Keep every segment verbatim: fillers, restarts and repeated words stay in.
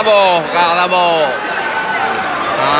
Boh, ka saboh. Ha.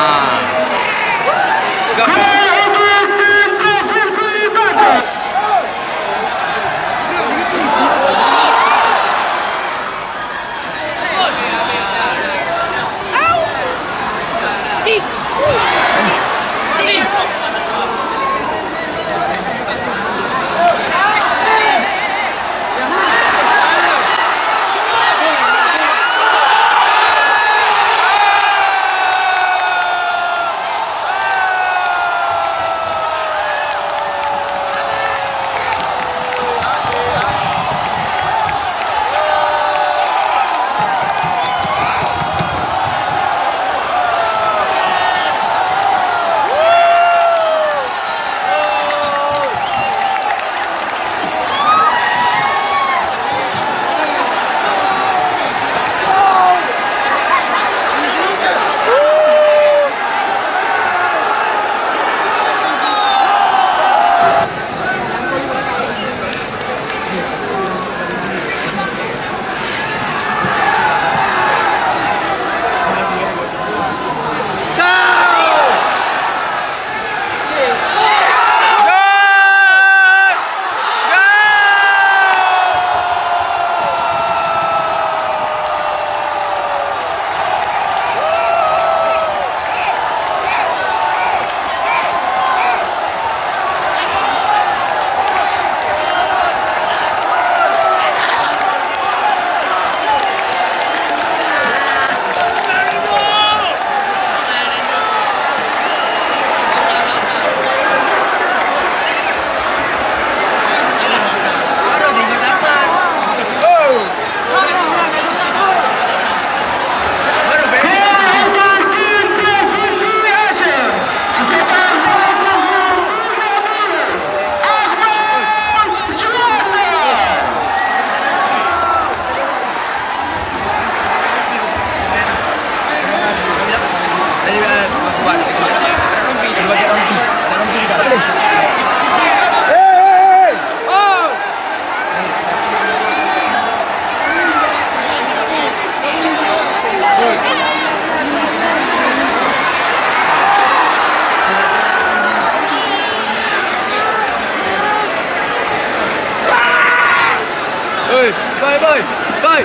Oi, boy, boy, boy.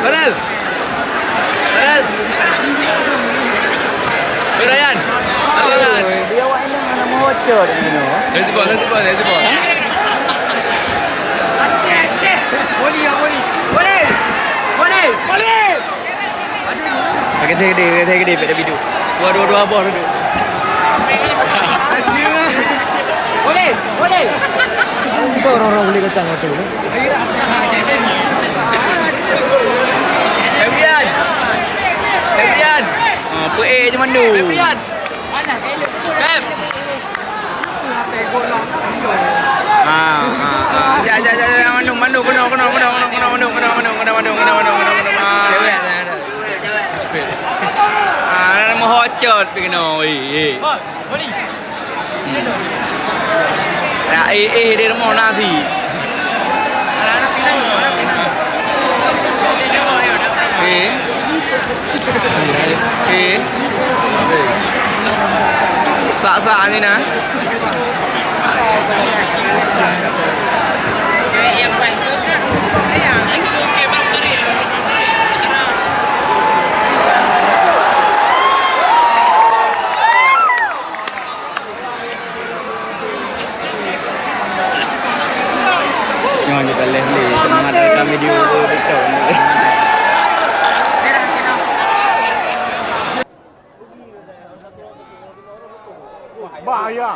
Farel. Farel. Oi, Ryan. Apa, Ryan? Oi, dia awak ni mana mau bocor ni, no? Let's go, let's go, let's go. Aceh, Aceh. Boleh, ya, boleh. Boleh. Boleh. Boleh. Pakai saya gede, pakai saya gede, pakai video. Dua, dua, dua boh duduk. Boleh, boleh. Bisa orang-orang boleh kacang waktu tu. Febrian. Febrian. Ha, peue je mandu. Febrian. Mana? Feb. Ha, ha, ha. Jak, jak, jak, jak, mandu, mandu, keunoe, keunoe, keunoe, mandu, mandu, mandu, mandu, mandu, mandu, mandu, mandu, mandu, mandu, mandu. Ha. Ha, na meuhocot pi keunoe, weh, eh. Hmm. Ya, eh, eh, di rumoh nasi. Eh. Eh. Sak-sak ni nah. Nyoe kita leh lé, semangat rekam video tu betul. Bahaya.